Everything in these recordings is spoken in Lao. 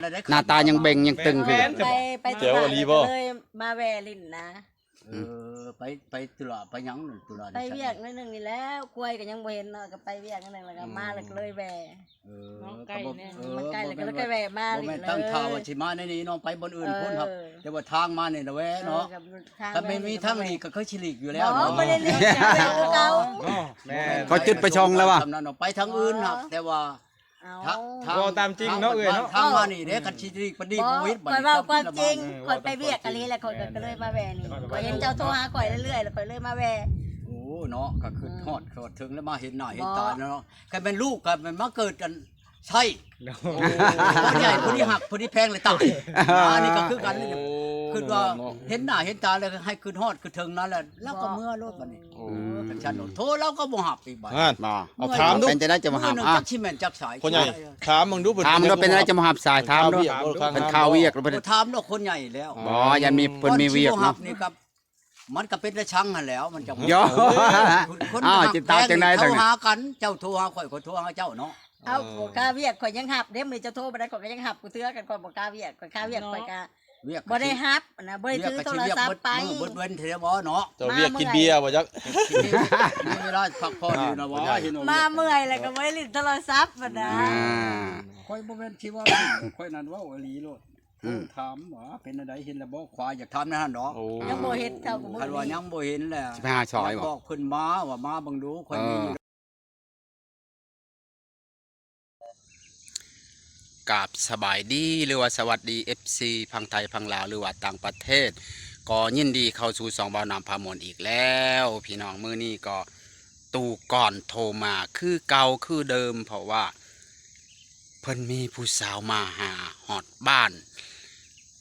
ໜ້າຕາຍັງເບັ່ງຍັງຕຶງຄື ໄປ ໄປທຸລະ ແລ້ວກໍເລີຍມາແວ່ຫຼິ້ນນະ. ເອີ ໄປ ໄປທຸລະ ໄປຫຍັງທຸລະ ໄປວຽກໜ້ອຍໜຶ່ງນີ້ແຫຼ້ວ ຄວາຍກໍຍັງບໍ່ເຫັນເນາະ ກໍໄປວຽກໜ້ອຍໜຶ່ງ ແລ້ວກໍມາ ແລ້ວກໍເລີຍແວ່. ເອີ ມັນໃກ້ແນ່ ເອີ ມັນໃກ້ ແລ້ວກໍເລີຍແວ່ມາ ບໍ່ແມ່ນຕັ້ງທ່າວ່າຊິມາໃນນີ້ເນາະ ໄປບ່ອນອື່ນພຸ້ນ ເອີ ແຕ່ວ່າທາງມານີ້ລະແວ່ເນາະ. ຄັນແມ່ນມີທາງຫຼີກກໍຄືຊິຫຼີກຢູ່ແລ້ວເນາະ ບໍ່ໄດ້ຫຼີກຄືເກົ່າ. ແມ່ນ ເຂົາຈຸດໄປຊ່ອງແລ້ວວ່າ ໄປທາງອື່ນນະ ແຕ່ວ່າ ເວົ້າຕາມຈິງເນາະເອື້ອຍເນາະ ທາງມານີ້ເດ້ ຄັນຊິດີປະດີໂຄວິດ ບັດນີ້ ຂ້ອຍເວົ້າຄວາມຈິງ ຂ້ອຍໄປວຽກອີ່ຫຼີແລ້ວ ຂ້ອຍກໍເລີຍມາແວ່ນີ້ ຂ້ອຍເຫັນເຈົ້າໂທຫາຂ້ອຍເລື້ອຍໆ ແລ້ວຂ້ອຍເລີຍມາແວ່. ໂອ້ເນາະ ກໍຄິດຮອດເຖິງແລ້ວ ມາເຫັນໜ້າເຫັນຕາເນາະ. ຄັນແມ່ນລູກກໍແມ່ນມາເກີດອັນ ໃຊ່ ໂອ້ ຜູ້ໃຫຍ່ຜູ້ທີ່ຮັກຜູ້ທີ່ແພງເລີຍຕາຍ. ອັນນີ້ກໍຄືກັນ ຄິດວ່າເຫັນໜ້າເຫັນຕາແລ້ວ ໃຫ້ຄິດຮອດຄິດເຖິງນັ້ນແຫຼະ ລາວກໍເມືອໂລດບັດນີ້. ໂອ້ ຄັນຊັ້ນໂທລາວກໍບໍ່ຮັບອີກບັດ ນັ້ນ ເອົາຖາມດູ ເປັນຈັ່ງໃດຈະບໍ່ຮັບ ຈັກຊິແມ່ນຈັກສາຍ ພໍ່ໃຫຍ່ ຖາມເບິ່ງດູ ເພິ່ນ ຖາມດູ ເປັນຈັ່ງໃດຈະບໍ່ຮັບສາຍ ຖາມດູ ເພິ່ນຄາວຽກ ເພິ່ນຖາມເນາະ ຄົນໃຫຍ່ແລ້ວ ບໍ່ ຢ້ານມີ ເພິ່ນມີວຽກເນາະ. ມັນກໍເປັນຕາຊັງຫັ້ນແຫຼ້ວ ມັນຈະ ໂອ້ຍ ຄົນ ອ້າວ ຮັກ ຊິຕາຍຈັ່ງໃດ ເຂົາຫາກັນ ເຈົ້າໂທຫາຂ້ອຍ ຂ້ອຍໂທຫາເຈົ້າເນາະ. ເອົາ ຂ້າວຽກຂ້ອຍຍັງຮັບເດ້ ມື້ນີ້ເຈົ້າໂທມາໄດ້ ຂ້ອຍກໍຍັງຮັບກູເທື່ອ ຄັນຂ້ອຍບໍ່ຄ່າວຽກ ຂ້ອຍຄ່າວຽກຂ້ອຍກໍ ວຽກກໍ ບໍ່ໄດ້ຮັບນະ ບໍ່ໄດ້ຖືໂທລະສັບໄປ ວຽກກໍຊິວຽກເບິດມື້ເບິດເວັນແທ້ບໍ່ເນາະ. ເຈົ້າວຽກກິນເບຍບໍ່ຈັກ ມີເວລາພັກຜ່ອນຢູ່ນະບໍ່ ມາເມື່ອຍແລ້ວກໍບໍ່ໄດ້ຫຼິ້ນໂທລະສັບບັດນະ. ອ່າ ຂ້ອຍບໍ່ແມ່ນຊິເວົ້າ ຂ້ອຍນັ້ນເວົ້າອີ່ຫຼີໂລດ. ອືມ ຖາມວ່າເປັນແນວໃດ ເຫັນແລ້ວບໍ່ ຄວາຍຢາກຖາມແນວນັ້ນດອກ. ໂອ້ ຍັງບໍ່ເຫັນ ເຈົ້າກໍບໍ່ ຄັນວ່າຍັງບໍ່ເຫັນແຫຼະ ຊິໄປຫາຊອຍບໍ່ ບອກເພິ່ນມາວ່າມາເບິ່ງດູ ຂ້ອຍມີຢູ່. ກາບສະບາຍດີ ຫຼືວ່າສະຫວັດດີ ເອັຟຊີ ຝັ່ງໄທ ຝັ່ງລາວ ຫຼືວ່າຕ່າງປະເທດ ກໍຍິນດີເຂົ້າສູ່ຊ່ອງບ່າວນ້ຳພາມ່ວນອີກແລ້ວ ພີ່ນ້ອງ. ມື້ນີ້ກໍ ຕູກອນໂທມາຄືເກົ່າຄືເດີມ ເພາະວ່າເພິ່ນມີຜູ້ສາວມາຫາຮອດບ້ານ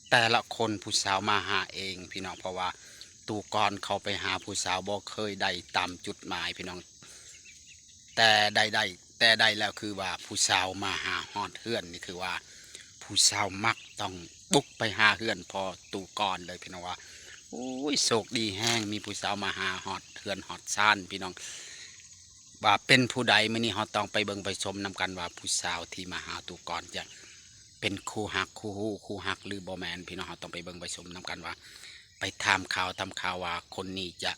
ແຕ່ລະຄົນຜູ້ສາວມາຫາເອງພີ່ນ້ອງ. ເພາະວ່າຕູກອນເຂົາໄປຫາຜູ້ສາວບໍ່ເຄີຍໄດ້ຕາມຈຸດໝາຍພີ່ນ້ອງ ແຕ່ໄດ້ ໄດ້ ແຕ່ໄດ້ແລ້ວຄືວ່າຜູ້ສາວມາຫາຮອດເຮືອນນີ້ ຄືວ່າຜູ້ສາວມັກຕ້ອງບຸກໄປຫາເຮືອນພໍ່ຕູກອນເລີຍພີ່ນ້ອງ ວ່າ ໂອ້ຍ ໂຊກດີແຮງ ມີຜູ້ສາວມາຫາຮອດເຮືອນຮອດຊານພີ່ນ້ອງ ວ່າເປັນຜູ້ໃດ. ມື້ນີ້ເຮົາຕ້ອງໄປເບິ່ງໄປຊົມນຳກັນວ່າ ຜູ້ສາວທີ່ມາຫາຕູກອນຈະເປັນຄູ່ຮັກຄູ່ຮູ້ຄູ່ຮັກ ຫຼືບໍ່ແມ່ນພີ່ນ້ອງ. ເຮົາຕ້ອງໄປເບິ່ງໄປຊົມນຳກັນວ່າ ໄປຖາມຂ່າວຖາມຂ່າວວ່າ ຄົນນີ້ຈະ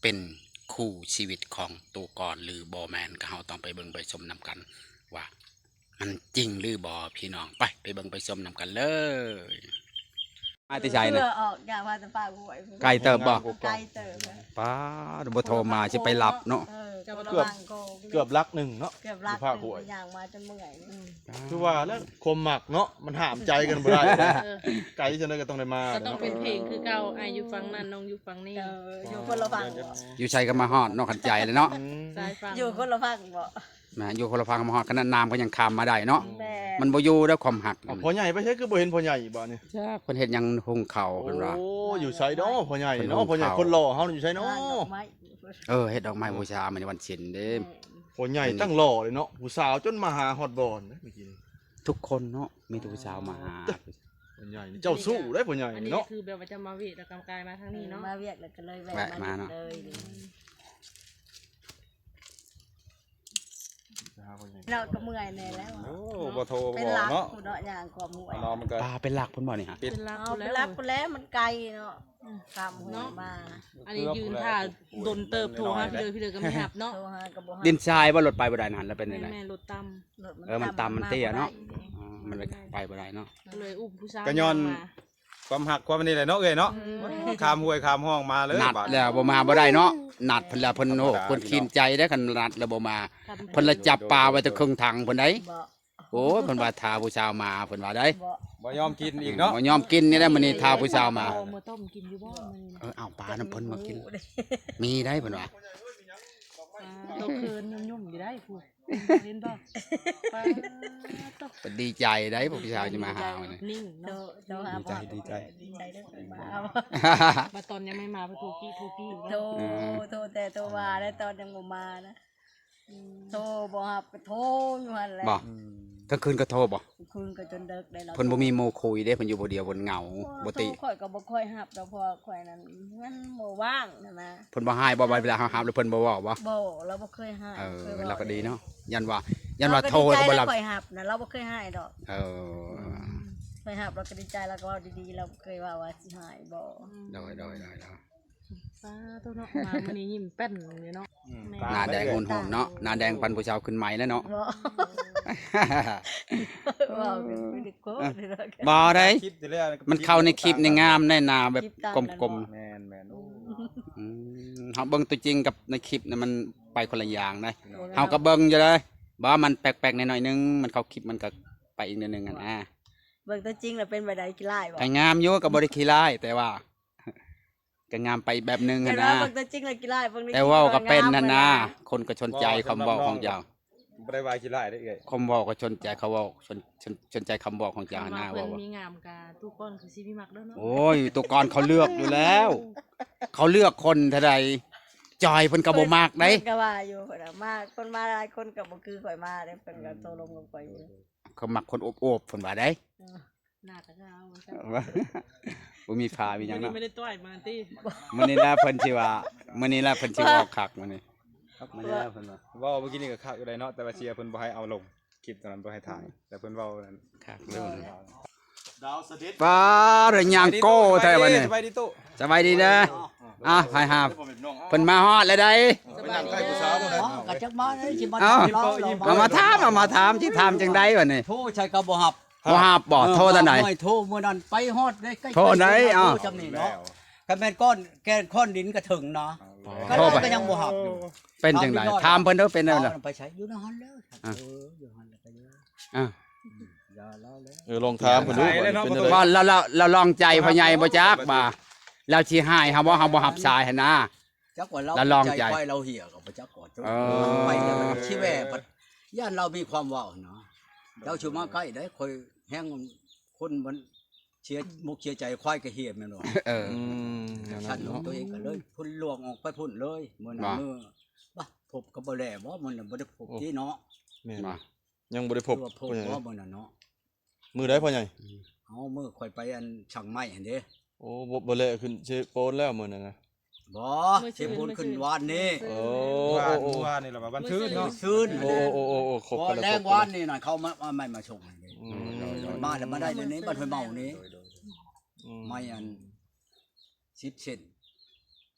ເປັນຄູ່ຊີວິດຂອງຕູກອນ ຫຼືບໍ່ແມ່ນ ກໍເຮົາຕ້ອງໄປເບິ່ງໄປຊົມນຳກັນວ່າ ມັນຈິງຫຼືບໍ່ພີ່ນ້ອງ. ໄປ ໄປເບິ່ງໄປຊົມນຳກັນເລີຍ. ມາແຕ່ໃສນະ? ເພື່ອອອກ ຢາກມາແຕ່ປາກຫ້ວຍ ໄກເຕີບບໍ່? ໄກເຕີບ. ປ້າດ ບໍ່ໂທມາຊິໄປລັບເນາະ. ເອີ ເກືອບ ເກືອບຫຼັກໜຶ່ງເນາະ ເກືອບຫຼັກ ຢູ່ປາກຫ້ວຍ ຍ່າງມາຈົນເມື່ອຍ. ອືມ ຄືວ່າແລ້ວ ຄວາມມັກເນາະ ມັນຫ້າມໃຈກັນບໍ່ໄດ້. ເອີ ໄກຈັ່ງໃດກໍຕ້ອງໄດ້ມາ ກໍຕ້ອງເນາະ ເປັນເພງຄືເກົ່າ ອ້າຍຢູ່ຝັ່ງນັ້ນ ນ້ອງຢູ່ຝັ່ງນີ້. ເອີ ຢູ່ຄົນລະຝັ່ງບໍ່? ຢູ່ໃສກໍມາຮອດເນາະ ຄັນໃຈແລ້ວເນາະ. ອືມ ສາຍຝັ່ງ ຢູ່ຄົນລະຝັ່ງບໍ່? ແມ່ນ ຢູ່ຄົນລະຝັ່ງມາຮອດ ຂະໜາດນ້ຳກໍຍັງຂ້າມມາໄດ້ເນາະ. ແມ່ນ ມັນບໍ່ຢູ່ແລ້ວຄວາມຮັກ. ເອົາ ພໍ່ໃຫຍ່ໄປໃສ ຄືບໍ່ເຫັນພໍ່ໃຫຍ່ບາດນີ້? ຈັກ ເພິ່ນເຮັດຫຍັງ ຫຸງເຂົ້າເພິ່ນວ່າ. ໂອ້ ຢູ່ໃສເນາະພໍ່ໃຫຍ່ເນາະ? ພໍ່ໃຫຍ່ຄົນຫຼໍ່ເຮົາຢູ່ໃສເນາະ? ເອີ ເຮັດດອກໄມ້ບູຊາມື້ວັນສິນເດ້. ແມ່ນ ພໍ່ໃຫຍ່ຕັ້ງຫຼໍ່ເລີຍເນາະ ຜູ້ສາວຈົນມາຫາຮອດບ່ອນເດ້ມື້ກີ້ນີ້. ທຸກຄົນເນາະ ມີແຕ່ຜູ້ສາວມາຫາ. ພໍ່ໃຫຍ່ນີ້ເຈົ້າຊູ້ເດ້ພໍ່ໃຫຍ່ນີ້ເນາະ. ອັນນີ້ຄືແບບວ່າຈະມາວຽກແລ້ວກໍກາຍມາທາງນີ້ເນາະ ມາວຽກແລ້ວກໍເລີຍແວ່ມາເລີຍ. ເນາະ ກໍເມື່ອຍແດ່ແລ້ວ. ໂອ້ ບໍ່ໂທບໍ່ເນາະ ເປັນຫຼັກພຸ້ນເນາະ ຍ່າງຂ້າມຫ້ວຍເນາະ. ມັນກໍ ປາເປັນຫຼັກພຸ້ນບໍ່ນີ້? ເປັນຫຼັກ ເອົາ ເປັນຫຼັກພຸ້ນແຫຼະ ມັນໄກເນາະ. ອືມ ຂ້າມຫ້ວຍມາ ອັນນີ້ຢືນຖ້າດົນເຕີບ ໂທຫາພີ່ເລີ ພີ່ເລີກໍມີຮັບເນາະ. ໂທຫາກໍບໍ່ຮັບ ດິນຊາຍບໍ່ ລົດໄປບໍ່ໄດ້ຫັ້ນ ແລ້ວເປັນຈັ່ງໃດ? ແມ່ນໆ ລົດຕ່ຳ ເອີ ມັນຕ່ຳ ມັນເຕ້ຍເນາະ. ອໍ ມັນໄປບໍ່ໄດ້ເນາະ ກໍເລີຍອຸ້ມຜູ້ສາວ ກໍຍ້ອນ ຄວາມຮັກຄວາມອັນນີ້ແຫຼະເນາະເອື້ອຍເນາະ. ອືມ ຂ້າມຫ້ວຍຂ້າມຮ່ອງມາເລີຍ ນັດແລ້ວບໍ່ມາບໍ່ໄດ້ເນາະ. ນັດເພິ່ນແລ້ວເພິ່ນ ໂອ້ ເພິ່ນຂີນໃຈເດ້ ຄັນນັດແລ້ວບໍ່ມາ. ເພິ່ນລະຈັບປາໄວ້ແຕ່ເຄິ່ງຖັງເພິ່ນໃດ. ໂອ້ຍ ເພິ່ນວ່າຖ້າຜູ້ສາວມາ ເພິ່ນວ່າໄດ໋ ບໍ່ຍອມກິນອີກເນາະ. ບໍ່ຍອມກິນນີ້ແຫຼະ ມື້ນີ້ຖ້າຜູ້ສາວມາ. ເອົາມື້ຕົ້ມກິນຢູ່ບໍ່ມື້ນີ້ນະ? ເອີ ເອົາປານຳເພິ່ນມາກິນ ມີໄດ໋ເພິ່ນວ່າ. ໂຕເຂີນຫຍຸ້ມໆຢູ່ໄດ໋ ຜູ້ ເຫັນບໍ່? ປາໂຕ ເພິ່ນດີໃຈໄດ໋ ພວກຜູ້ສາວຈະມາຫາມື້ນີ້. ໂຕ ໂຕຫາ ດີໃຈ ດີໃຈ ດີໃຈເດີ ມາເອົາ. ມາຕອນຍັງໄມ່ມາ ໂທກີ້ ໂທກີ້ ໂທ ໂທແຕ່ໂທວ່າແລ້ວ ຕອນຍັງບໍ່ມານະ. ອືມ ໂທບໍ່ຮັບ ກໍໂທຢູ່ຫັ້ນແຫຼະ. ບໍ່ ອືມ ກາງຄືນກໍໂທບໍ່? ກາງຄືນກໍຈົນເດິກໄດ໋. ເພິ່ນບໍ່ມີໝູ່ຄຸຍເດ້ ເພິ່ນຢູ່ຜູ້ດຽວ ເພິ່ນເຫງົາ. ໂທ ບໍ່ຕິ ຂ້ອຍກໍບໍ່ຄ່ອຍຮັບດອກ ເພາະວ່າຂ້ອຍນັ້ນມັນບໍ່ວ່າງຫັ້ນນະ. ເພິ່ນບໍ່ຮ້າຍບໍ່ ເວລາເຮົາຮັບແລ້ວເພິ່ນບໍ່ເວົ້າບໍ່? ບໍ່ ລາວບໍ່ເຄີຍຮ້າຍ. ເອີ ເຄີຍເວົ້າ ລາວກໍດີເນາະ. ຢ້ານວ່າ ຢ້ານວ່າໂທກໍບໍ່ຮັບ. ຂ້ອຍຮັບນະ ລາວບໍ່ເຄີຍຮ້າຍດອກ. ເອີ ຂ້ອຍຮັບ ລາວກໍດີໃຈ ລາວກໍເວົ້າດີໆ ລາວບໍ່ເຄີຍວ່າ ວ່າຊິຮ້າຍບໍ່. ໂດຍ ໂດຍ ໂດຍ ໂດຍ. ສາທຸເນາະ ມາມື້ນີ້ຍິ້ມແປ້ນເລີຍເນາະ. ອືມ ແມ່ນ ໜ້າແດງຮຸ່ນໆເນາະ ໜ້າແດງປານຜູ້ສາວຂຶ້ນໃໝ່ແລ້ວເນາະ. ບໍ່ ເວົ້າເປັນຜູ້ດີໂຄດເນາະ ບໍ່ໄດ້ ມັນເຂົ້າໃນຄລິບນີ້ງາມ ໃນໜ້າແບບກົມໆ. ແມ່ນໆ ໂອ້ ອືມ ເຮົາເບິ່ງຕົວຈິງກັບໃນຄລິບນີ້ມັນໄປຄົນລະຢ່າງໃດ໋. ເຮົາກໍເບິ່ງຢູ່ເດ້ ບໍ່ ມັນແປກໆ ໜ້ອຍໆ ໜຶ່ງ ມັນເຂົ້າຄລິບມັນກໍໄປອີກໜ້ອຍໜຶ່ງຫັ້ນນະ. ເບິ່ງຕົວຈິງແລ້ວເປັນແບບໃດ? ຂີ້ຮ້າຍບໍ່? ກໍງາມຢູ່ ກໍບໍ່ໄດ້ຂີ້ຮ້າຍ ແຕ່ວ່າ ກໍງາມໄປອີກແບບໜຶ່ງຫັ້ນນະ. ເບິ່ງຕົວຈິງແລ້ວຂີ້ຮ້າຍ ເບິ່ງໃນຄລິບ ແຕ່ເວົ້າກໍເປັນຫັ້ນນະ ຄົນກໍສົນໃຈຄຳເວົ້າຂອງເຈົ້າ. ບໍ່ໄດ້ວ່າຂີ້ຮ້າຍເດ້ເອື້ອຍ ຄຳເວົ້າກໍສົນໃຈ ເຂົາເວົ້າ ສົນ ສົນ ສົນໃຈຄຳບອກຂອງເຈົ້ານະ. ເວົ້າ ເພິ່ນມີງາມກະ ຕູກອນຄືຊິມີມັກເດີເນາະ. ໂອ້ຍ ຕູກອນເຂົາເລືອກຢູ່ແລ້ວ ເຂົາເລືອກຄົນເທົ່າໃດ ຈອຍເພິ່ນກໍບໍ່ມັກເດ້. ເພິ່ນກໍວ່າຢູ່ ເພິ່ນວ່າມາ ຄົນມາຫຼາຍຄົນກໍບໍ່ຄືຂ້ອຍມາເດ້ ເພິ່ນກໍຕົກລົງກັບຂ້ອຍຢູ່. ເຂົາມັກຄົນໂອບໆ ເພິ່ນວ່າໄດ໋. ເອີ ໜ້າຕາຂາວວ່າຊັ້ນ ບໍ່ມີຜ້າມີຫຍັງເນາະ. ມື້ນີ້ບໍ່ໄດ້ຕ່ອຍມາຕິ ມື້ນີ້ລະເພິ່ນຊິວ່າ ມື້ນີ້ລະເພິ່ນຊິເວົ້າຄັກມື້ນີ້. ມື້ນີ້ລະເພິ່ນວ່າ ເວົ້າມື້ກີ້ນີ້ກໍຄັກຢູ່ໄດ໋ເນາະ ແຕ່ວ່າເສຍເພິ່ນບໍ່ໃຫ້ເອົາລົງ ຄລິບຕອນນັ້ນບໍ່ໃຫ້ຖ່າຍ ແຕ່ເພິ່ນເວົ້ານັ້ນຄັກເລີຍ. ປ້າ ໄດ້ຍ່າງໂກ້ແທ້ບັດນີ້. ສະບາຍດີຕູ້ ສະບາຍດີເດີ. ອ່າ ໄປຫາ ເພິ່ນມາຮອດແລ້ວໃດ໋. ໄປນັ່ງໃກ້ຜູ້ສາວບໍ່ໄດ້ ກໍຈັກມາໄດ້ຊິມາ ເອົ້າ ເອົາມາຖາມ ເອົາມາຖາມ ຊິຖາມຈັ່ງໃດບັດນີ້? ໂທໃສ່ກໍບໍ່ຮັບ ບໍ່ຮັບບໍ່? ເອີ ໂທຕອນໃດ? ໂທມື້ນັ້ນໄປຮອດໄດ້ໃກ້ ໂທໃດ? ເອົ້າ ໂທຈຳນີ້ເນາະ ຄັນແມ່ນກ້ອນແກ່ນຄ້ອນດິນກໍເຖິງນະ. ໂທ ກໍຍັງບໍ່ຮັບຢູ່. ເປັນຈັ່ງໃດ? ຖາມເພິ່ນເດີ ເປັນແນວໃດ? ໄປໃສ? ຢູ່ໃນຫັ້ນແລ້ວ. ອ່າ ເອີ ຢູ່ຫັ້ນແລ້ວກໍຢູ່. ອ່າ ຢ່າລາວແລ້ວ. ເອີ ລອງຖາມເພິ່ນດູ. ວ່າລາວ ລາວ ລາວລອງໃຈພໍ່ໃຫຍ່ບໍ່ຈັກວ່າ ລາວຊິຮ້າຍເຮົາບໍ່ ເຮົາບໍ່ຮັບສາຍຫັ້ນນະ. ຈັກວ່າລາວລອງໃຈ ຄວາຍລາວເຫ່ຍກໍບໍ່ຈັກກໍ ເອີ ໄປແລ້ວຊິແວ່ ຢ້ານລາວມີຄວາມເວົ້ານະ. ເຈົ້າຊິມາໃກ້ໄດ໋ ຂ້ອຍແຮງຄົນມັນເສຍມຸກເສຍໃຈ ຄວາຍກໍເຫ່ຍແມ່ນບໍ່? ເອີ ອືມ ຊັ້ນຂອງຕົວເອງກໍເລີຍ ເພິ່ນລວງອອກໄປພຸ້ນເລີຍ. ມື້ນັ້ນ ມື້ ບາ ພົບກັບບໍ່ແລບໍ່? ມື້ນັ້ນບໍ່ໄດ້ພົບຕິເນາະ. ແມ່ນ ຍັງບໍ່ໄດ້ພົບ ພົບບໍ່ມື້ນັ້ນເນາະ? ມື້ໃດພໍ່ໃຫຍ່? ເອົາ ມື້ຂ້ອຍໄປອັນຊ່າງໄມ້ຫັ້ນເດ້. ໂອ້ ບໍ່ ບໍ່ແລະຂຶ້ນເຊໂປນແລ້ວມື້ນັ້ນນະ. ບໍ່ ເຊໂປນຂຶ້ນວານນີ້. ໂອ້ ວານ ວານນີ້ລະວ່າວັນຊືນເນາະ ຊືນ. ໂອ້ ໂອ້ ໂອ້ ຄົບກັນແລ້ວ ແລງວານນີ້ນະ ເຂົາມາ ເອົາໄມ້ມາສົ່ງໃຫ້. ອືມ ມາແລ້ວມາໄດ້ໃນນີ້ ບ້ານຫ້ວຍເມົານີ້. ອືມ ໄມ້ອັນ ສິບເຊັນ.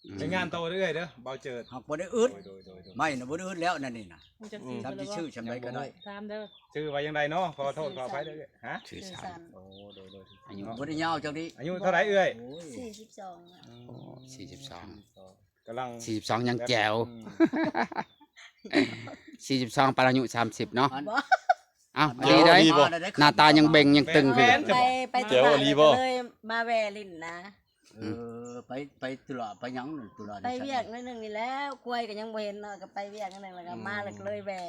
ອືມ ໃຊ້ງານຕໍ່ເລື້ອຍເດີ ເບົາເຈີດ ຫາກບໍ່ໄດ້ອຶດ. ໂດຍໆໆໆ ໄມ້ນະບໍ່ໄດ້ອຶດແລ້ວ ນັ້ນນີ້ນະ. ອືມ ຈຳຊິຊື້ຊ່ຳໃດກໍໄດ້. ຖາມເດີ ຊື່ວ່າຈັ່ງໃດເນາະ? ຂໍໂທດຂໍອະໄພເດີ. ຮະ? ຊື່ສັນ. ໂອ້ ໂດຍໆໆ ອາຍຸບໍ່ໄດ້ຍາວຈັ່ງນີ້. ອາຍຸເທົ່າໃດເອື້ອຍ? ໂອ້ຍ ສີ່ສິບສອງ. ໂອ້ ສີ່ສິບສອງ ກຳລັງ ສີ່ສິບສອງ ຍັງແຈວ. ອືມ ສີ່ສິບສອງ ປານອາຍຸສາມສິບເນາະ. ອັນ ອ້າວ ອັນ ດີໄດ໋ ໜ້າຕາຍັງເບັ່ງຍັງຕຶງຄື. ໄປ ໄປທຸລະ ກໍເລີຍມາແວ່ຫຼິ້ນນະ. ເອີ ໄປ ໄປທຸລະ ໄປຫຍັງທຸລະ? ໄປວຽກໜ້ອຍໜຶ່ງນີ້ແຫຼະ ຄວາຍກໍຍັງບໍ່ເຫັນເນາະ ກໍໄປວຽກໜ້ອຍໜຶ່ງ ແລ້ວກໍມາ ອືມ ແລ້ວກໍເລີຍແວ່.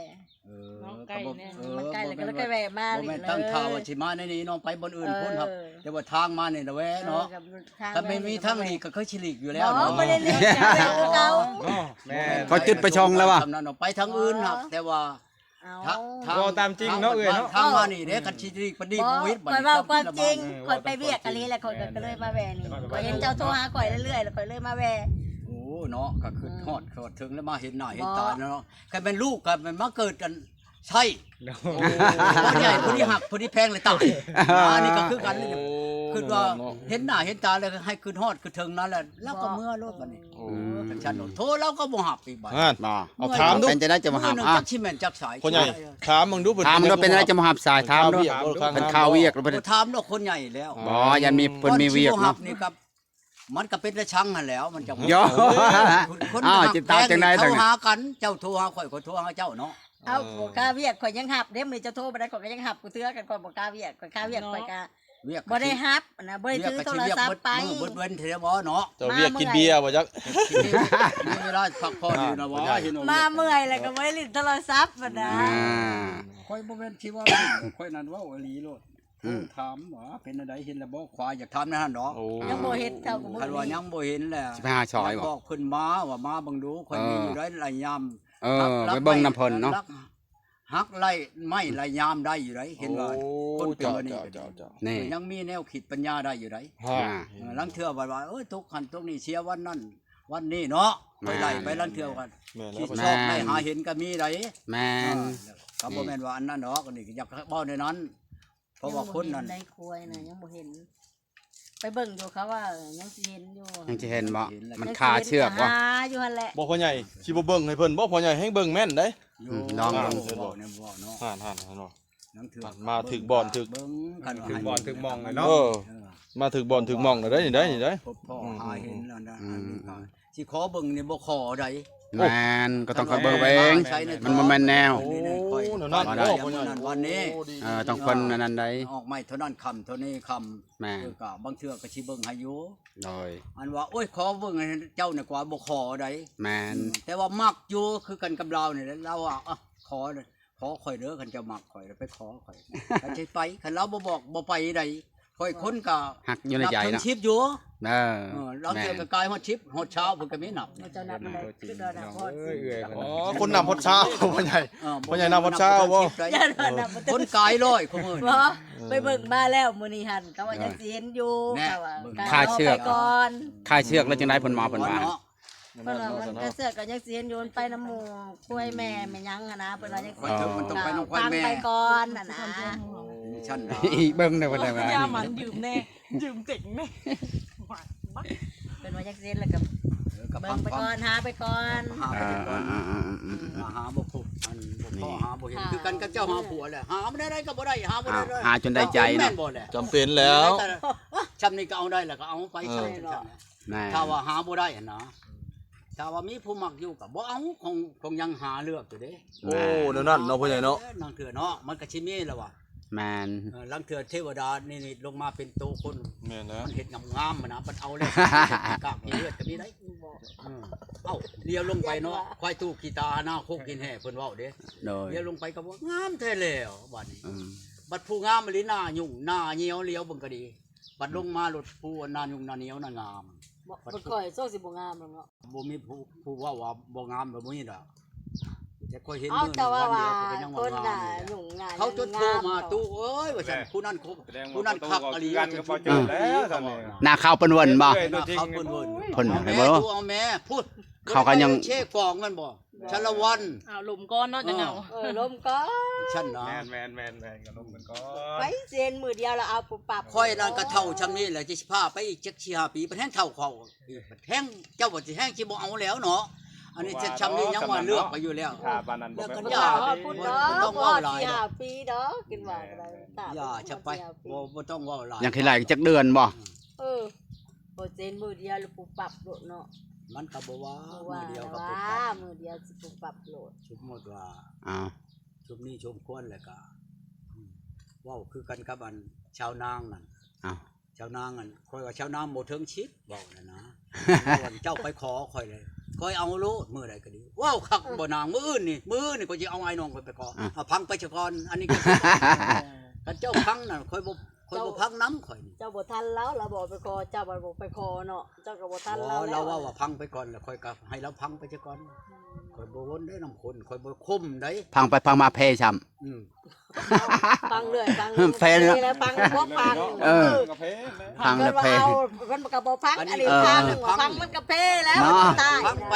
ເອີ ມັນໃກ້ ກໍບໍ່ ແນ່ ເອີ ມັນໃກ້ ແລ້ວກໍເລີຍແວ່ມາ. ບໍ່ແມ່ນຕັ້ງທ່າວ່າຊິມາໃນນີ້ເນາະ ໄປບ່ອນອື່ນພຸ້ນ. ເອີ ແຕ່ວ່າທາງມານີ້ລະແວ່ເນາະ. ເອີ ກໍທາງ ຄັນແມ່ນມີທາງຫຼີກກໍຄືຊິຫຼີກຢູ່ແລ້ວເນາະ. ບໍ່ ບໍ່ໄດ້ຫຼີກ ຄືເກົ່າ. ແມ່ນ ເຂົາຈຸດປະສົງແລ້ວວ່າ ໄປທາງອື່ນຫັ້ນ ແຕ່ວ່າ ເອົາ ຖ້າ ຖ້າ ເວົ້າຕາມຈິງເນາະເອື້ອຍເນາະ. ທາງມານີ້ເດ້ ຄັນຊິດີປະດີ ບໍ່ ໂຄວິດ ຂ້ອຍເວົ້າຄວາມຈິງ. ເອີ ຂ້ອຍໄປວຽກອີ່ຫຼີແຫຼະ ຂ້ອຍກໍເລີຍມາແວ່ນີ້. ຂ້ອຍເຫັນເຈົ້າໂທຫາຂ້ອຍເລື້ອຍໆ ແລ້ວຂ້ອຍເລີຍມາແວ່. ໂອ້ເນາະ ກໍຄິດຮອດ ອືມ ຮອດເຖິງແລ້ວ ມາເຫັນໜ້າເຫັນຕາເນາະ. ຄັນແມ່ນລູກກໍແມ່ນມາເກີດອັນ ໃຊ່ ໂອ້ ຜູ້ໃຫຍ່ຜູ້ທີ່ຮັກຜູ້ທີ່ແພງເລີຍຕາຍ. ອັນນີ້ກໍຄືກັນ ຄິດວ່າເຫັນໜ້າເຫັນຕາແລ້ວໃຫ້ຄິດຮອດຄິດເຖິງນັ້ນແຫຼະ ແລ້ວກໍເມືອໂລດບັດນີ້. ໂອ້ ຄັນຊັ້ນໂທລາວກໍບໍ່ຮັບອີກບັດ. ນັ້ນ ເອົາຖາມດູ ເປັນຈັ່ງໃດຈະບໍ່ຮັບ? ອ່າ ຈັກຊິແມ່ນຈັກສາຍ. ພໍ່ໃຫຍ່ ຖາມເບິ່ງດູ ເພິ່ນ ຖາມດູ ເປັນຈັ່ງໃດຈະບໍ່ຮັບສາຍ? ຖາມດູ ເພິ່ນຄາວຽກ ເພິ່ນຖາມເນາະ ຄົນໃຫຍ່ແລ້ວ. ບໍ່ ຢ້ານມີ ເພິ່ນມີວຽກເນາະ. ມັນກໍເປັນຕາຊັງຫັ້ນແຫຼ້ວ ມັນຈະ ຄົນ ອ້າວ ຈິດຕາຈັ່ງໃດ ໂທຫາກັນ ເຈົ້າໂທຫາຂ້ອຍ ຂ້ອຍໂທຫາເຈົ້າເນາະ. ເອົາ ເອີ ຂ້າວຽກຂ້ອຍຍັງຮັບເດ້ ມື້ເຈົ້າໂທມາໄດ້ ຂ້ອຍກໍຍັງຮັບ ກູເທື່ອກັນ ຂ້ອຍບໍ່ກ້າວຽກ ຂ້ອຍຂ້າວຽກ ເນາະ ຂ້ອຍກໍ ວຽກ ບໍ່ໄດ້ຮັບນະ ບໍ່ໄດ້ຖືໂທລະສັບໄປ ເບິດມື້ເບິດເວັນແທ້ບໍ່ເນາະ. ເຈົ້າວຽກກິນເບຍບໍ່ຈັກ ມີເວລາພັກຜ່ອນຢູ່ນະບໍ່ ເຫັນ ມາເມື່ອຍແລ້ວກໍບໍ່ໄດ້ຫຼິ້ນໂທລະສັບຫັ້ນນະ. ອ່າ ຂ້ອຍບໍ່ແມ່ນຊິເວົ້າ ຂ້ອຍນັ້ນເວົ້າອີ່ຫຼີໂລດ. ອືມ ຖາມວ່າເປັນແນວໃດ ເຫັນແລ້ວບໍ່? ຄວາຍຢາກຖາມແນວນັ້ນດອກ. ໂອ້ ຍັງບໍ່ເຫັນເຈົ້າກໍບໍ່ ຄັນວ່າຍັງບໍ່ເຫັນແຫຼະ ຊິໄປຫາຊອຍບໍ່? ບອກເພິ່ນມາວ່າ ມາເບິ່ງດູ ຂ້ອຍມີຢູ່ໄດ໋ ເອີ ໄລ່ຍາມ ເອີ ໄປເບິ່ງນຳເພິ່ນເນາະ ຮັກໄລ່ໄມ້ໄລ່ຍາມໄດ້ຢູ່ໄດ໋. ເຫັນວ່າ ໂອ້ ຄົນເປັນແບບນີ້ ເຈົ້າ ເຈົ້າ ເຈົ້າ ນີ້ ຍັງມີແນວຄິດປັນຍາໄດ້ຢູ່ໄດ໋. ອ່າ ເອີ ລາງເທື່ອວ່າ ວ່າ ເອີ ຕົກຫັ້ນຕົກນີ້ ເສຍວັນນັ້ນວັນນີ້ເນາະ ຂ້ອຍໄລ່ໄປ ລາງເທື່ອກໍ ແມ່ນແລ້ວ ຄິດຊອກໄດ້ ແມ່ນ ຫາເຫັນກໍມີໄດ໋. ແມ່ນ ເອີ ກໍບໍ່ແມ່ນວ່າອັນນັ້ນດອກ ອັນນີ້ກໍຢາກເວົ້າແນວນັ້ນ ເພາະວ່າຄົນນັ້ນ ຍັງບໍ່ເຫັນໃນຄວາຍນະ ຍັງບໍ່ເຫັນ ໄປເບິ່ງຢູ່ ເຂົາວ່າຍັງຊິເຫັນຢູ່ ຍັງຊິເຫັນບໍ່? ຍັງຊິເຫັນ ມັນຄາເຊືອກບໍ່? ຫາຢູ່ຫັ້ນແຫຼະ ບໍ່ ພໍ່ໃຫຍ່ຊິບໍ່ເບິ່ງໃຫ້ເພິ່ນບໍ່? ພໍ່ໃຫຍ່ແຮ່ງເບິ່ງແມ່ນເດ້. ອືມ ລອງເບິ່ງ ເຫັນບໍ່? ເຫັນບໍ່ເນາະ? ຫັ້ນໆໆ ມາຖືກບ່ອນ ຖືກ ເບິ່ງກັນ ຖືກບ່ອນຖືກໝ່ອງເລີຍເນາະ ເອີ ເອີ ມາຖືກບ່ອນຖືກໝ່ອງເລີຍເດ້ ນີ້ເດ້ ນີ້ເດ້ ພົບພໍ້ ອືມ ຫາເຫັນອັນນັ້ນ ອືມ ອັນນີ້ກໍຊິຂໍເບິ່ງນີ້ບໍ່ຂໍໃດ. ໂອ້ ແມ່ນ ກໍຕ້ອງຄ່ອຍເບິ່ງເອງ ມັນບໍ່ແມ່ນແນວ. ໂອ້ ແນວນັ້ນ ວັນນີ້ ເອີ ຕ້ອງຄົນອັນນັ້ນໃດ ອອກໃໝ່ເທົ່ານັ້ນຄ່ຳ ເທົ່ານີ້ຄ່ຳ ແມ່ນ ເອີ ກໍບາງເທື່ອກໍຊິເບິ່ງໃຫ້ຢູ່ ໂດຍ ອັນວ່າ ໂອ້ຍ ຂໍເບິ່ງໃຫ້ເຈົ້ານີ້ກວ່າບໍ່ຂໍໃດ. ແມ່ນ ອືມ ແຕ່ວ່າມັກຢູ່ຄືກັນກັບລາວນີ້ແຫຼະ ລາວວ່າ ຂໍ ຂໍຂ້ອຍເດີ ຄັນເຈົ້າມັກຂ້ອຍແລ້ວໄປຂໍຂ້ອຍ ຄັນຊິໄປ ຄັນລາວບໍ່ບອກບໍ່ໄປໃດ. ຂ້ອຍຄົນກໍຮັກຢູ່ໃນໃຈເນາະ ນັບເຖິງສິບຢູ່ ເອີ ເອີ ລາງເທື່ອກໍກາຍຮອດສິບຮອດຊາວ ເພິ່ນກໍມີນັບ ເຈົ້ານັບບໍ່ໄດ້ ຄືວ່ານັບຮອດສິບ ອໍ ຄົນນັບຮອດຊາວ ພໍ່ໃຫຍ່ ເອີ ພໍ່ໃຫຍ່ນັບຮອດຊາວບໍ່? ຄົນກາຍຮ້ອຍ ຄົນ ບໍ່ ໄປເບິ່ງມາແລ້ວມື້ນີ້ຫັ້ນ ເຂົາວ່າຍັງຊິເຫັນຢູ່ ເຂົາວ່າ ຄາເຊືອກ ຄາເຊືອກແລ້ວຈັ່ງໃດ ເພິ່ນມາ ເພິ່ນວ່າ ເພິ່ນວ່າມັນກະເຊືອກກໍຍັງຊິເຫັນຢູ່ ມັນໄປນຳໝູ່ຄວາຍແມ່ ແມ່ຫຍັງຫັ້ນນະ ເພິ່ນວ່າຍັງຊິ ມັນຕ້ອງໄປນຳຄວາຍແມ່ ຟັງໄປກ່ອນຫັ້ນນະ ເບິ່ງແດ່ເພິ່ນວ່າ ຢ່າມັນຢືມແດ່ ຢືມເຕັງແດ່ ເພິ່ນວ່າຢາກຊິເຫັນແລ້ວກໍ ເອີ ກໍເບິ່ງໄປກ່ອນ ຫາໄປກ່ອນ ຫາໄປກ່ອນ ຫາບໍ່ພົບ ອັນບໍ່ພໍ ຫາບໍ່ເຫັນ ຄືກັນກັບເຈົ້າຫາຜົວແຫຼະ ຫາບໍ່ໄດ້ກໍບໍ່ໄດ້ ຫາບໍ່ໄດ້ ຫາຈົນໄດ້ໃຈເນາະ ຈຳເປັນແລ້ວ ຊ່ຳນີ້ກໍເອົາໄດ້ແລ້ວກໍເອົາໄປ ຊ່ຳນັ້ນ ແມ່ນ ຖ້າວ່າຫາບໍ່ໄດ້ຫັ້ນນະ ຖ້າວ່າມີຜູ້ມັກຢູ່ກໍບໍ່ເອົາ ຂອງ ຂອງຍັງຫາເລືອກຢູ່ເດ້ ໂອ້ ແນວນັ້ນເນາະ ພໍ່ໃຫຍ່ເນາະ ເອີ ລາງເທື່ອເນາະ ມັນກໍຊິມີແລ້ວວ່າ ແມ່ນ ເອີ ລາງເທື່ອເທວະດານິມິດລົງມາເປັນໂຕຄົນ ແມ່ນແລ້ວ ມັນເຮັດງາມໆຫັ້ນນະ ມັນເອົາແລ້ວ ກາກຂີ້ເລືອດກໍມີໄດ໋ ເອີ ເອົາ ລຽວລົງໄປເນາະ ຄວາຍຕູ້ຂີ້ຕາ ໜ້າໂຄກຫີນແຮ່ ເພິ່ນເວົ້າເດ້ ໂດຍ ລຽວລົງໄປກໍວ່າງາມແທ້ແລ້ວ ບາດນີ້ ອືມ ບັດຜູ້ງາມອີ່ຫຼີ ໜ້າຫຍຸ້ງ ໜ້າຍ່ຽວ ລຽວເບິ່ງກໍດີ ບັດລົງມາໂລດ ຜູ້ໜ້າຫຍຸ້ງໜ້າໜຽວໜ້າງາມ ບໍ່ ບັດ ບັດຂ້ອຍໂຊຊິບໍ່ງາມດອກເນາະ ບໍ່ມີຜູ້ ຜູ້ເວົ້າວ່າບໍ່ງາມ ບໍ່ມີດອກ ແຕ່ຂ້ອຍເຫັນ ເອົາ ມື້ ແຕ່ວ່າ ວັນດຽວ ວ່າ ກໍຍັງວ່າງາມຢູ່ ຄົນໜ້າຫຍຸ້ງໜ້າ ເຂົາຈົນໂທມາ ງາມ ຕູ້ເອີຍ ວ່າຊັ້ນ ຜູ້ນັ້ນຄົບ ຜູ້ນັ້ນຄັກອີ່ຫຼີ ວ່າຊັ້ນ ໜ້າຂາວເປີ້ນເວີນບໍ່ ໜ້າຂາວເປີ້ນເວີນ ເພິ່ນ ເອົາແມ່ ເບິ່ງ ຕູ້ເອົາແມ່ ພຸ້ນ ເຂົາກໍຍັງ ເຊກອງແມ່ນບໍ່ ສາລະວັນ ເອົາລົມກ່ອນເນາະ ຈັ່ງເອົາ ເອີ ລົມກ່ອນ ຊັ້ນນະ ແມ່ນໆໆໆ ກໍລົມກັນກ່ອນ ໄປເຊັນມື້ດຽວລະເອົາປຸບປັບ ຂ້ອຍນັ້ນກໍເຖົ້າຊ່ຳນີ້ແຫຼະ ຈະຊິພາໄປອີກຈັກສີ່ຫ້າປີ ມັນແຮ່ງເຖົ້າເຂົາອີກ ມັນແຮ່ງ ເຈົ້າວ່າຊິແຮ່ງຊິບໍ່ເອົາແລ້ວເນາະ ອັນນີ້ຈະຊ່ຳນີ້ຍັງວ່າເລືອກໄປຢູ່ແລ້ວ ຖ້າປານນັ້ນ ແລ້ວກໍຢ່າ ບໍ່ຕ້ອງເວົ້າຫຼາຍ ສີ່ຫ້າປີດອກ ກິນວ່າກໍໄດ້ ຢ່າ ຈະໄປ ບໍ່ ບໍ່ຕ້ອງເວົ້າຫຼາຍ ຍັງຊິໄລ່ຈັກເດືອນບໍ່ ເອີ ບໍ່ເຊັນມື້ດຽວລະປຸບປັບໂລດເນາະ ມັນກໍບໍ່ວ່າ ມື້ດຽວກໍປຸບປັບ ມື້ດຽວຊິປຸບປັບໂລດ ສົມມຸດວ່າ ອ້າວ ສົມນີ້ສົມຄວນແລ້ວກໍ ອືມ ເວົ້າຄືກັນກັບອັນຊາວນາງນັ້ນ ອ້າວ ຊາວນາງນັ້ນ ຂ້ອຍວ່າຊາວນາງບໍ່ເຖິງສິບ ເວົ້ານັ້ນນະ ເຈົ້າໄປຂໍຂ້ອຍເລີຍ ຂ້ອຍເອົາໂລດ ມື້ໃດກໍດີ ເວົ້າຄັກບໍ່ນາງ ມື້ອື່ນນີ້ ມື້ອື່ນນີ້ຂ້ອຍຊິເອົາອ້າຍນ້ອງຂ້ອຍໄປຂໍ ອ່າ ເອົາ ຟັງໄປຊະກ່ອນ ອັນນີ້ກໍ ຄັນເຈົ້າຟັງນັ້ນ ຂ້ອຍບໍ່ ຂ້ອຍບໍ່ ເຈົ້າ ຟັງນຳຂ້ອຍນີ້ ເຈົ້າບໍ່ທັນລາວ ລາວບອກໄປຂໍ ເຈົ້າບັດບໍ່ໄປຂໍເນາະ ເຈົ້າກໍບໍ່ທັນລາວແລ້ວ ລາວເວົ້າວ່າຟັງໄປກ່ອນ ແລ້ວຂ້ອຍກໍໃຫ້ລາວຟັງໄປຊະກ່ອນ ອືມ ຂ້ອຍບໍ່ວົນເດ້ນຳຄົນ ຂ້ອຍບໍ່ຄົມໃດ ຟັງໄປຟັງມາແພ້ຊ້ຳ ອືມ ຟັງເລື້ອຍ ຟັງ ແພ້ເນາະ ແລ້ວຟັງບໍ່ຟັງ ເອີ ຟັງແລ້ວແພ້ ເພິ່ນກໍບໍ່ຟັງ ອັນນີ້ ເອີ ຟັງ ຟັງມັນກໍແພ້ແລ້ວ ເນາະ ຕາຍ ຟັງໄປ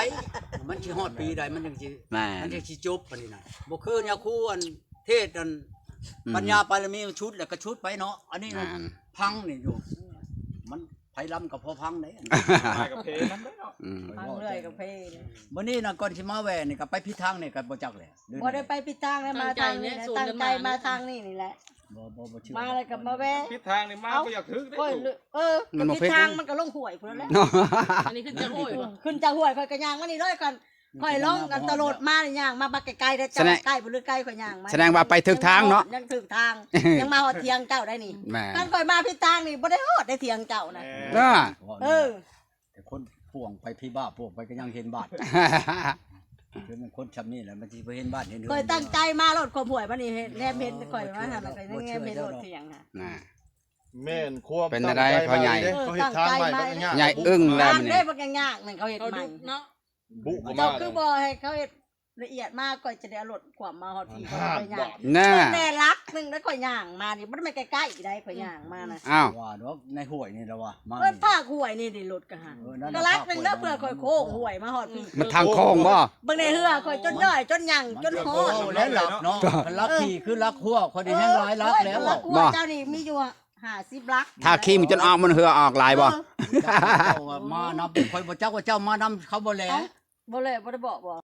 ມັນຊິຮອດປີໃດ ມັນຈັ່ງຊິ ແມ່ນ ມັນຈັ່ງຊິຈົບ ອັນນີ້ນະ ບໍ່ຄືຍາຄູອັນ ເທດອັນ ອືມ ປັນຍາບາລະມີມັນຊຸດແລ້ວກໍຊຸດໄປເນາະ ອັນນີ້ນະ ແມ່ນ ພັງນີ້ຢູ່ ມັນໄຜລຳກໍພໍພັງເດ້ ໄປກັບເພນຳເດ້ເນາະ ອືມ ພັງເລື້ອຍກັບເພ ມື້ນີ້ນະ ກ່ອນຊິມາແວ່ນີ້ກໍໄປຜິດທາງນີ້ກໍບໍ່ຈັກແຫຼະ ບໍ່ໄດ້ໄປຜິດທາງເດ້ ມາທາງນີ້ແຫຼະ ຕັ້ງໃຈມາທາງນີ້ນີ້ແຫຼະ ບໍ່ ບໍ່ ບໍ່ເຊື່ອ ມາແລ້ວກໍມາແວ່ ຜິດທາງນີ້ມາ ເອົ້າ ບໍ່ຢາກຖືກເດ້ ຂ້ອຍ ເອີ ມັນບໍ່ຜິດ ຜິດທາງ ມັນກໍລົງຫ້ວຍພຸ້ນແຫຼະ ເນາະ ອັນນີ້ຂຶ້ນຈາກຫ້ວຍ ຂຶ້ນຈາກຫ້ວຍ ຂ້ອຍກໍຍ່າງມານີ້ເລີຍກ່ອນ ຂ້ອຍລົງກັນຕະຫຼອດມານີ້ ຍ່າງມາບັກໄກໆເດ້ ເຈົ້າໃກ້ບໍ່ຫຼືໃກ້ ຂ້ອຍຍ່າງມາ ສະແດງວ່າໄປຖືກທາງເນາະ ຍັງຖືກທາງ ຍັງມາຮອດຖຽງເຈົ້າໄດ້ນີ້ ແມ່ນ ຄັນຂ້ອຍມາຜິດທາງນີ້ ບໍ່ໄດ້ຮອດໄດ້ຖຽງເຈົ້ານະ ເອີ ເອີ ແຕ່ຄົນພວງໄປ ຜີບ້າພວງໄປກໍຍັງເຫັນບາດ ຄືມັນຄົນຊ່ຳນີ້ແຫຼະ ມັນຊິບໍ່ເຫັນບາດເຫັນເຮືອນ ຂ້ອຍຕັ້ງໃຈມາໂລດ ຄວາມຫ້ວຍມານີ້ ແນມເຫັນ ຂ້ອຍມາຫັ້ນ ແລ້ວກໍຍັງແນມເຫັນໂລດຖຽງຫັ້ນ ນະ ແມ່ນຄວາມ ເປັນຈັ່ງໃດພໍ່ໃຫຍ່ ເອີ ເຂົາເຮັດທາງໃໝ່ ຕັ້ງໃຈມາ ໃຫຍ່ອຶ້ງແລ້ວ ເຂົາເຮັດໃໝ່ ເດ້ ບັກຍາກໆນັ້ນ ເຂົາເຮັດໃໝ່ ເຂົາດຸເນາະ ບຸເຂົາມາ ເຈົ້າຄືບໍ່ໃຫ້ເຂົາເຮັດ ລະອຽດມາ ຂ້ອຍຈະໄດ້ເອົາລົດຂວ້ຳມາຮອດພີ້ ຂ້ອຍຍ່າງ ແນ່ ເບິ່ງແນ່ ຫຼັກໜຶ່ງ ແລ້ວຂ້ອຍຍ່າງມານີ້ ບໍ່ແມ່ນໃກ້ໆໃດ ຂ້ອຍຍ່າງມານະ. ອ້າວ ວ່າດອກໃນຫ້ວຍນີ້ລະວ່າ ມາ ເອີ ພາກຫ້ວຍນີ້ເດ້ ລົດກະຫັ້ນ ເອີ ນັ້ນ ກະຫຼັກໜຶ່ງເດີ ເພື່ອຂ້ອຍໂຄ້ງຫ້ວຍມາຮອດພີ້ ມັນທາງໂຄ້ງບໍ່? ເບິ່ງໃນເຮືອຂ້ອຍຈົນຍ່ອຍ ຈົນຫຍັງ ຈົນຮອດ ໂອ້ ແລ້ວຫຼັກເນາະ ເອີ ຫຼັກຂີ່ຄືຫຼັກຫົວ ຂ້ອຍນີ້ແຮ່ງຫຼາຍຫຼັກແລ້ວ ຫຼັກຫົວ ບໍ່ ເຈົ້ານີ້ມີຢູ່ຫ້າສິບຫຼັກ ຖ້າຂີ່ມັນຈົນອອກ ມັນເຮືອອອກຫຼາຍບໍ່? ເອີ ເຈົ້າວ່າມານຳ ຂ້ອຍບໍ່ຈັກວ່າເຈົ້າມານຳເຂົາບໍ່ແລ. ເອົ້າ ບໍ່ແລ ບໍ່ໄດ້ບອກບໍ່?